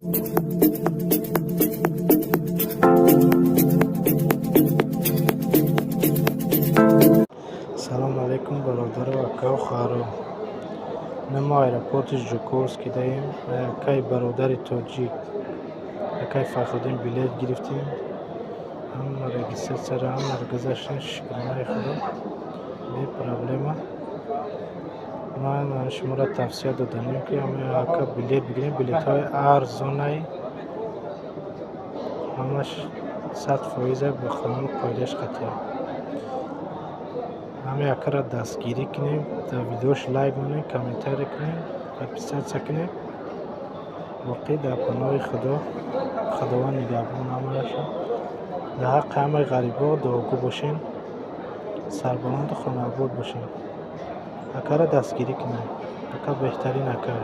Салому алайкум, бародару, акаву хоҳаро. Мо аэропорти Жуковский даем. Акай бародари тоҷик, акай Фахриддин, билет гирифтем. Ҳама регистрацияро, ҳамаро гузаштем, шукронаи Худо, бе проблема. Ман шуморо тавсия доданем, ки ака билет бигирем. Билетҳои арзонай, ҳамаш 100%-а, бо қонуну қоидааш қатъия. Ҳамин акаро дастгирӣ кунем, дар видеош лайк монем, комментария кунем, подписаться кунем. Боқӣ дар паноҳи Худо. Худованд нигаҳбон ҳамаашон. Дар ҳаққи ҳамаи ғарибо дуогӯ бошем, сарбаланду хонаобод бошем. Акаро дастгирӣ кунем, ака беҳтарин ака.